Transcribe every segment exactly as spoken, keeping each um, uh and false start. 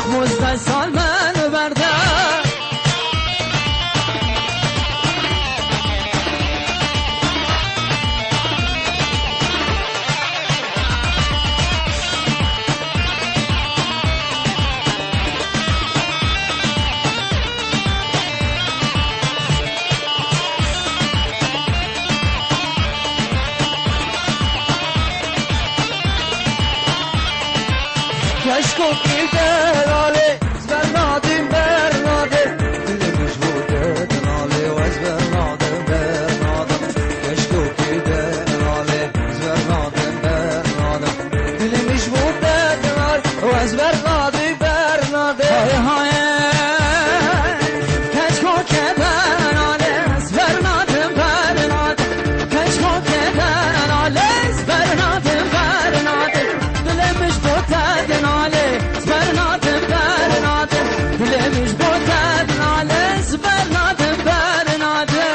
Xwezde sal min berde. Keşko kîrde nalê, ez bernadim, bernadim. Dilê min ji bo te dinalê, ez bernadim, bernadim. Keşko kîrde nalê, ez bernadim, bernadim. Dilê min ji bo te dinalê, ez bernadim, bernadim. Hay hay. Keşko kîrde nalê, ez bernadim, bernadim. Keşko kîrde nalê, ez bernadim, bernadim. Dilê min ji bo te dinalê, ez bernadim, bernadim. Dilê min ji bo te dinalê, ez bernadim, bernadim.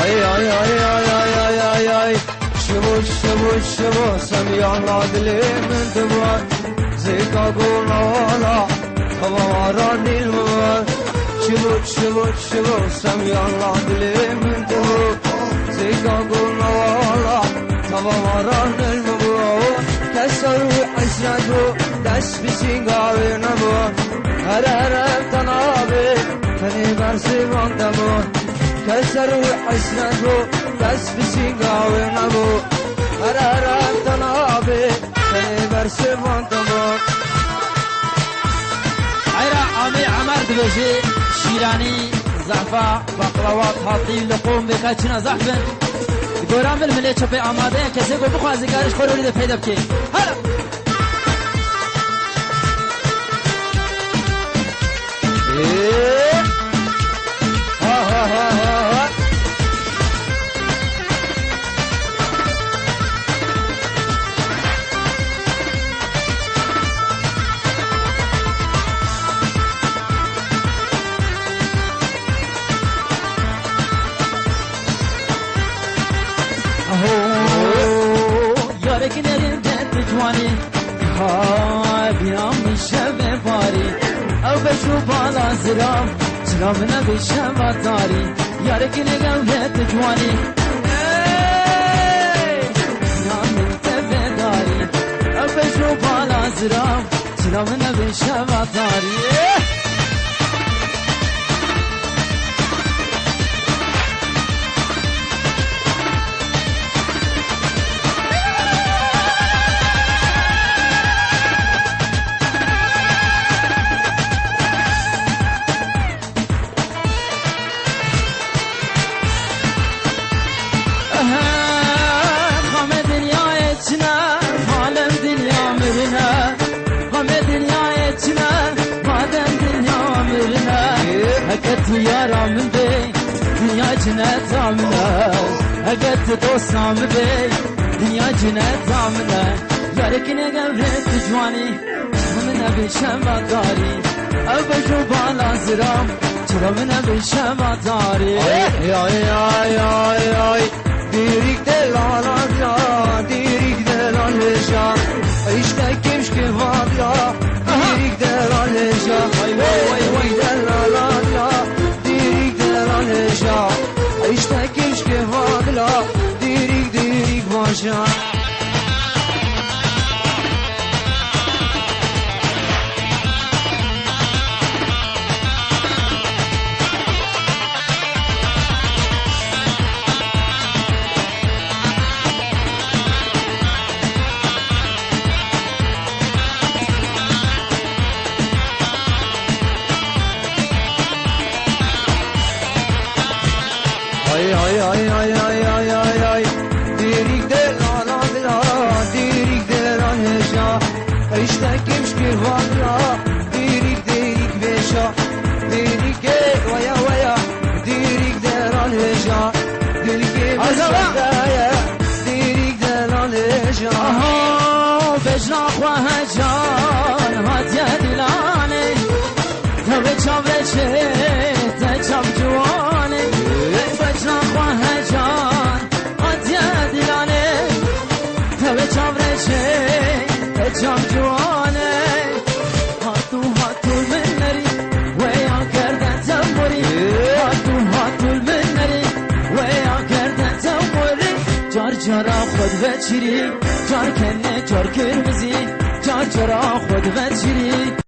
Ay, ay, ay. Şivo, şivo, şivo, semiyana dilê min divar. Zêka gona wala, tava wara nîl min var. Şivo, şivo, şivo, semiyana dilê min divar. Zêka gona wala, tava wara nîl min var. Keser û esret bû, dest bi sînga wê nebû. Here, here, tena bê, tenê bersê van demo. Keser û esret bû, dest bi sînga wê nebû. Here, here, tena bê, tenê bersê van demo. Heyra Amê Emer dibêjê, şîranî, zehfa, baqlawa, tatlî, liqom, vêka çina zehf bin. Gora min, milê çepê amade ye, kesê ku bixwaze kare ji xwe rolî de peyda bike. Hala! Aho, yarek nerin de tu ciwanî. Ha, bîna min şevê barî. Ew beş û bala ziram, çira min nebê şeva tarî. Yarek nerin de tu ciwanî. Ey, bîna min tevê darî. Ew beş û bala ziram, çira min nebê şeva tarî. Xemê dinyayê çine, malem dinya mirine. Xemê dinyayê çine, madem dinya mirine. Heke tu yara min bê, dinya cineta min e. Heke tu dosta min bê, dinya cineta min e. Yarek nerin de tu ciwanî, çira min nebê şeva tarî. Ew beş û bala ziram, çira min nebê şeva tarî. Ay, ay, ay, ay, ay. Dîrîk delal adiya, dîrîk delal hêja. Îşte kimşkê vadiya, dîrîk delal hêja. Vay, vay, vay, vay. Dîrîk delal adiya, dîrîk delal hêja. Îşte kimşkê vadiya, dîrîk, dîrîk vaja. Can ciwane, hatu hatu min nerî, weya kerde temborî. Hatu hatu min nerî, weya kerde temborî. Car cara xwe diveçirî, car kene car kirmizî. Car cara xwe diveçirî,